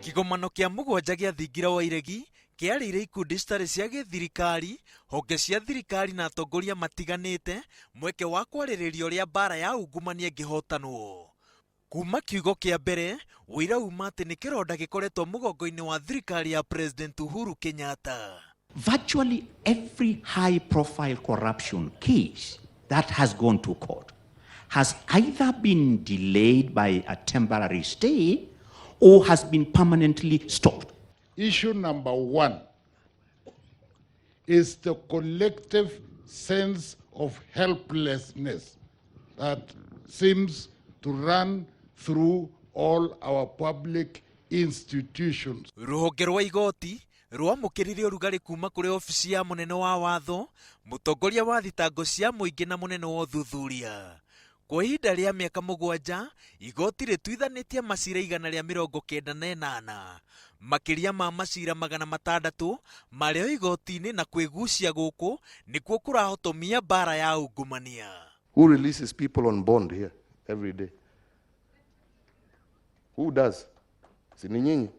Kĩgomano kĩa mũgwanja gĩa thingira wa iregi kĩarĩire ikundi citarĩ cia gĩthirikari, honge cia thirikari na atongoria matiganĩte mweke wa kwarĩrĩria ũrĩa mbaara ya ungumania ĩngĩhotanwo. Kuma kiugo kĩa mbere, ũira uma atĩ nĩ kĩronda gĩkoretwo mũgongo-inĩ wa thirikari ya President Uhuru Kenyatta. Virtually every high profile corruption case that has gone to court has either been delayed by a temporary stay or has been permanently stopped. Issue number one is the collective sense of helplessness that seems to run through all our public institutions. Rũhonge rwa igoti rwamũkĩrire ũrugarĩ kuma kũrĩ obici ya mũnene wa watho, mũtongoria wa thitango cia mũingĩ na mũnene wa ũthuthuria. Kwa ihinda rĩa mĩaka mũgwanja, igoti rĩtuithanĩtie macira 198, makĩria ma macira 600 marĩ o igoti-inĩ na kwĩgucia gũkũ nĩkuo kũrahotomia mbara ya ungumania. Who releases people on bond here every day? Who does? Si ni nyinyi?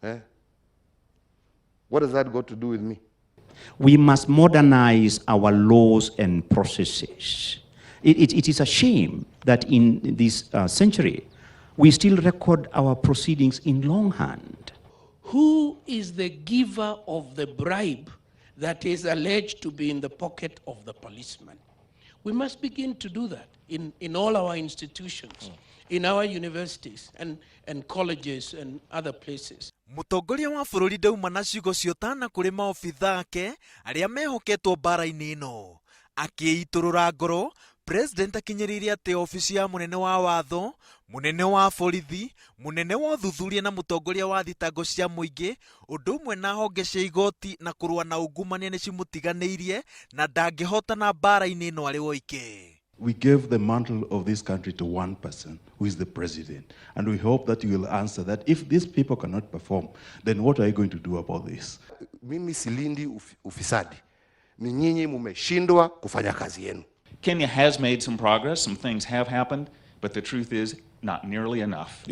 Eh? What has that got to do with me? We must modernize our laws and processes. It is a shame that in this century, we still record our proceedings in longhand. Who is the giver of the bribe that is alleged to be in the pocket of the policeman? We must begin to do that in all our institutions, in our universities and colleges and other places. Mũtongoria wa bũrũri ndauma na ciugo cia ũtana kũrĩ maobitha ake arĩa mehoketwo mbara-inĩ ĩno. Akĩitũrũra ngoro, President akinyĩrĩirie atĩ obici ya mũnene wa watho, mũnene wa borithi, mũnene wa ũthuthuria na mũtongoria wa thitango cia mũingĩ, ũndũ ũmwe na honge cia igoti na kũrũa na ungumania nĩ cimũtiganĩirie na ndangĩhotana mbara-inĩ ĩno arĩ woike. We gave the mantle of this country to one person, who is the president. And we hope that you will answer that if these people cannot perform, then what are you going to do about this? Mimi silindi ufisadi. Ni nyinyi mumeshindwa kufanya kazi yenu. Kenya has made some progress, some things have happened, but the truth is not nearly enough.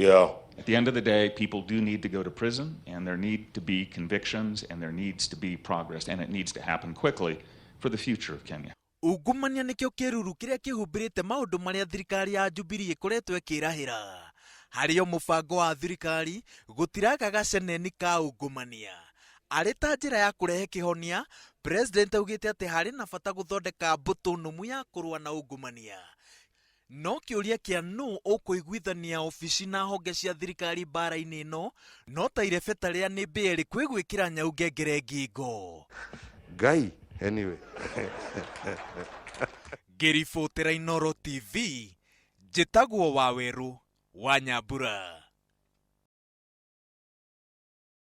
At the end of the day, people do need to go to prison, and there need to be convictions, and there needs to be progress, and it needs to happen quickly for the future of Kenya. Ungumania nĩkĩo kĩruru kĩrĩa kĩhumbĩrĩte maũndũ marĩa thirikari ya Jubilee ĩkoretwo ĩkĩrahĩra. Harĩ o mũbango wa thirikari gũtiraga gaceneni ka ungumania. Arĩ ta njĩra ya kũrehe kĩhonia, President augĩte atĩ harĩ na bata gũthondeka mbũtũ nũmu ya kũrũa na ungumania. No kĩũria kĩa nũ ũkũiguithania obici na honge cia thirikari mbara-inĩ ĩno no ta irebeta rĩa nĩ mbĩa ĩrĩkũ ĩgwĩkĩra nyau ngengere ngingo. Ngai, anyway. Ngĩribotera Inooro TV, njĩtagwo Wawerũ wa Nyambura.